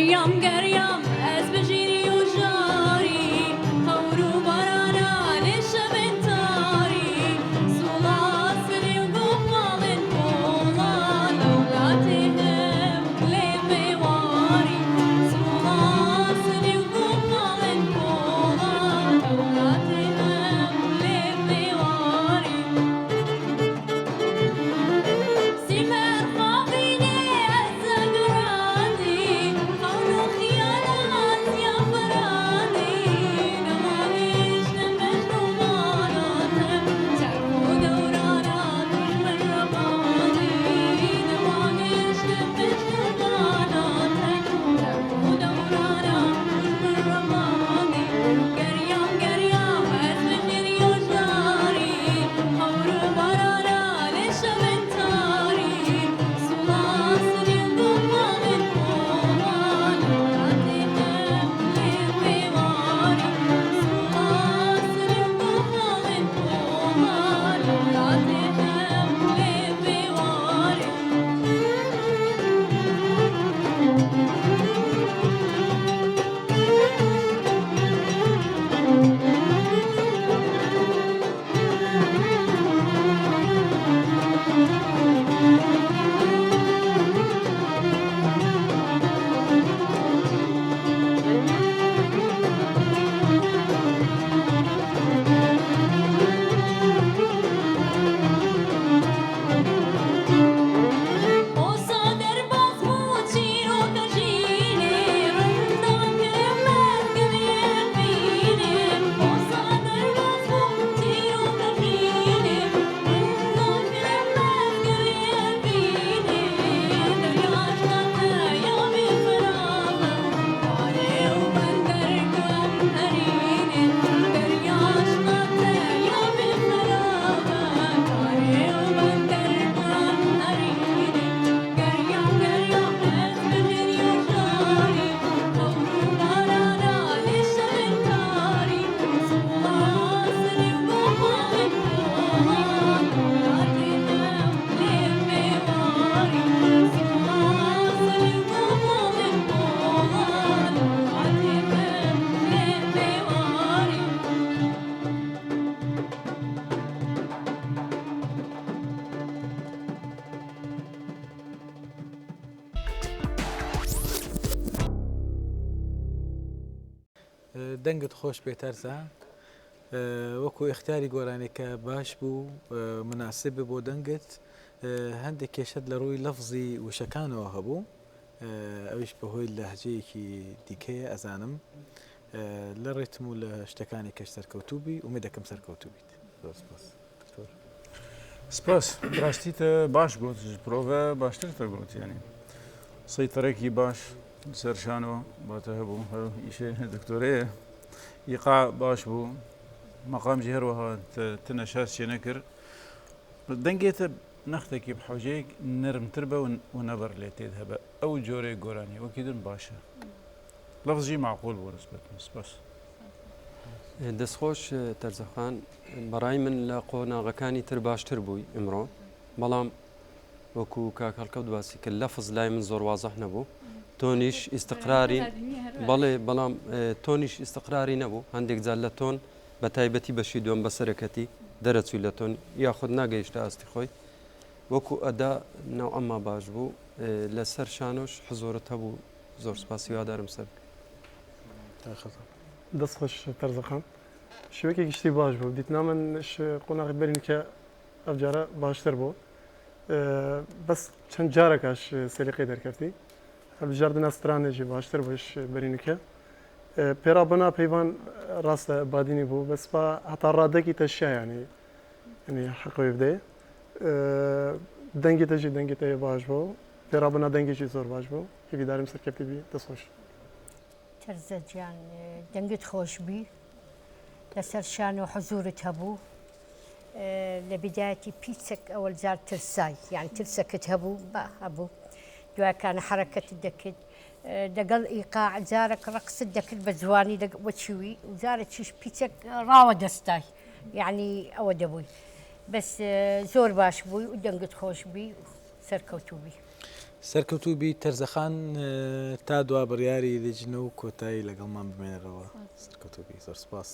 گەریام گەریام ئەز بە ژیری و ژاری هەور و بارانا لێ شەڤێن تاری سوڵا سنێ و گۆپاڵێن پۆڵا لە وڵاتێ هەم لێ مێواری سوڵا سنێ و گۆپاڵێن پۆڵا لە وڵاتێ هەم لێ مێواری. دەنگت خۆش بێ تەرزە وەکو ئیختیاری گۆرانیەکە باش بوو مناسب بۆ دەنگت هەندێک کێشەت لە ڕووی لەفزی وشەکانەوە هەبوو ئەویش بەهۆی لەهجەیەکی دیکەیە ئەزانم لە ڕێتم و لە شتەکانی کەش سەرکەوتوو بی ئومێد دەکەم سەرکەوتوو بیت زۆر سپاس دکتۆر. سپاس ڕاستی تە باش گۆت پرۆڤە باشتر تە گۆت یانی سەیتەرەکی باش سەر شانۆ باتە هەبوو هەر ئیشێ دکتۆرەیە ئیقاع باش بوو مەقام جی هەروەها تنە شاز چێ نەکرد دەنگێتە نەختێکی بحوجەیەک نەرمتر بە و نەبەر لێ تێت هەبە ئەو جۆرەی گۆرانی وەکی دن باشە لەفزی معقول بوو نسبەت سپاس. دەستخۆش تەرزەخان بەڕای من لە قۆناغەکانی تر باشتر بووی ئمڕۆ بەڵام وەکو کاک هەڵکەوت باسی کرد لەفز لای من زۆر وازح نەبوو تۆنیش ئیستقراری بەڵێ بەڵام تۆنیش ئیستقراری نەبوو هەندێک جار لە تۆن بە تایبەتی بەشی دووەم بەسەرەکەتی دەرەچووی لە تۆن یاخود ناگەیشتە ئاستی خۆی وەکو ئەدا نەوعەما باش بوو لەسەر شانۆش حزۆرت هەبوو زۆر سپاس هیوادارم سەر دەست خۆش تەرزەخان شێوەیەکی گشتی باش بوو دیتنا من قۆناغی بەرین کە ئەوجارە باشتر بوو بەس چەند جارەکەش سەلیقەی دەرکەفتی هەڵبژاردنە سترانێکی باشتر بووش بەرینکە پێرا بەنا پەیوان ڕاستە بادینی بوو بەس با هەتا ڕادەکی تەشیا ینی ینی حەقەوەی بدەیە دەنگی تەژی دەنگی تەیە باش بوو پێرا بەنا دەنگێکی زۆر باش بوو هیویدارم سەرکەفتی بی دەست خۆش. تەرزە گیان دەنگت خۆش بی لەسەر شانۆ حزورت هەبوو لە بدایەتی پیچەک ئەوەل جار ترسای یان ترسەکت هەبوو با هەبوو دوایکانە حرەکەتت دەکرد دەگەڵ ئیقاع جارێک ڕقست دەکرد بە جوانی وەچوی جارێکیش پیچەک ڕاوە دەستای یعنی ئەوە دەبووی بەس زۆر باش بووی و دەنگت خۆش بی سەرکەوتوو بی. سەرکەوتوو بی تەرزەخان تا دوا بڕیاری لیجنە و کۆتایی لەگەڵمان بمێنەرەوە سەرکەوتوو بی زۆر سپاس.